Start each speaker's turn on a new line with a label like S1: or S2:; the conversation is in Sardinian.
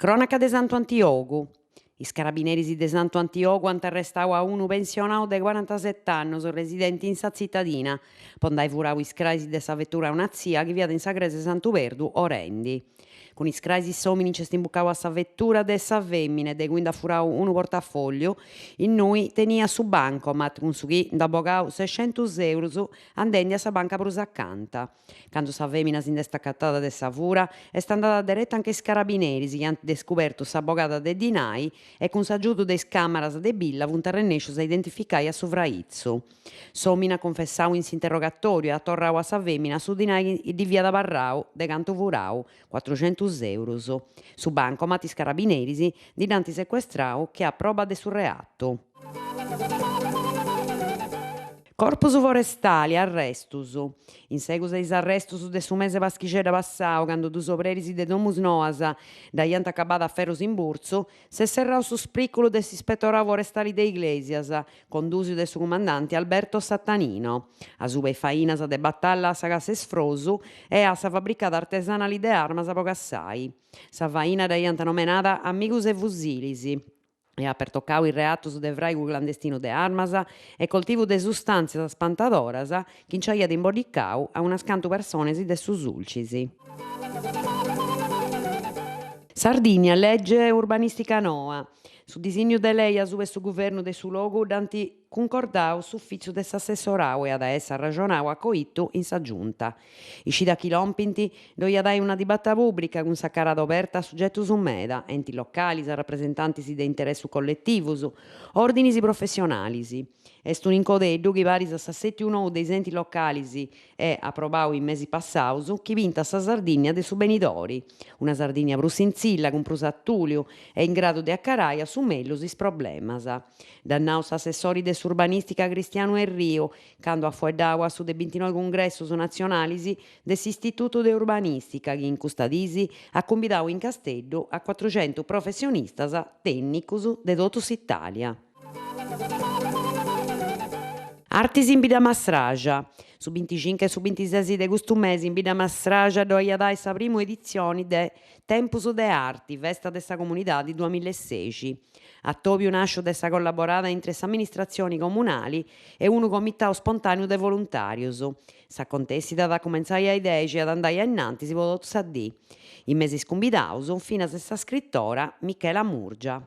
S1: Cronaca de Santu Antiogu. Is carabineris de Santu Antiogu ant arrestau a unu pensionau de corantaset'annus residenti in sa tzitadina po nd'ai furau is crais de sa vetura a una tzia chi fiat in sa crèsia 'e Santu Perdu orendi. Cun is crais s'òmini nc'est imbucau a sa vetura de sa fèmina e de ingui nd'at furau unu portafòlliu innui teniat su bancomat cun su chi nd'at bogau sescentus eurus andendi a sa banca prus acanta. Candu sa fèmina si nd'est acatada de sa fura, est andada dereta anche is carabineris chi ant descubertu sa bogada de dinai e cun s'agiudu de is càmaras de billa funt arrennèscius a identificai a su fraitzu. S'òmini at cunfessau in s'interrogatòriu e at torrau a sa fèmina su dinai chi ddi fiat abarrau de cantu furau, cuatruxentus eurus. Su bancomat is carabineris ndi dd'ant secuestrau che a proba de su reatu. Corpus forestali, arrestus. In segus de is arrestus de su mese Paschixedda passau, candu dus obreris de Domusnoas dd'aiant acabada a ferrus in burtzu, s'est serrau su spriculu de s'Ispetorau Forestali de Iglesias, condùsiu de su cumandanti Alberto Sattanino, asuba 'e fainas de batalla a sa cassa 'e sfrosu e a sa fabricada artesanali de armas po cassai. Sa faina dd'aiant nomenada Amigus e Fusilis. E at pertocau is reatus de fràigu clandestinu de armas e coltivu de sustàntzias spantadoras chi nci aiat imboddicau a unas cantu persones de su Sulcis. Sardigna, lege urbanìstica noa. Su disignu de lei asuba 'e su guvernu de su logu dd'ant cuncordau s'ufìtziu de s'assessorau e at a essi arraxonau a coitu in sa Giunta. Is cidas chi lompint ddoi at ai una dibata pùbrica cun sa cara oberta a sugetus meda, entis localis, arrapresentantis de interessus colletivus, òrdinis professionalis. Est un'incodeddu chi paris a s'assètiu nou de is entis localis e aprobau in mesis passaus chi pintat sa Sardìnnia de su benidori, una Sardìnnia prus sintzilla, cun prus atùliu e in gradu de acarai a su mellus is problemas. Dd'at nau s'assessori de s'urbanìstica Cristianu Erriu candu at fueddau a su de bintinoi cungressus natzionalis de s'Istitutu de Urbanìstica chi in custa diis at cumbidau in Casteddu a cuatruxentu professionistas tènnicus de totu s'Itàlia. Artis in Bidda Massraxa. Su binticincu e su bintisesi de custu mesi in Bidda Massraxa ddoi at ai sa primu editzioni de Tempus de Arti, festa de sa comunidadi duamilla e sexi. Atòbiu nàsciu de sa collaborada intre s'amministratzioni comunali e unu comitau spontàneu de voluntàrius. S'acontèssida at a cumentzai a is dexi e at andai a innantis po totu sa dì. In mesu is cumbidaus finas sa scritora Michela Murgia.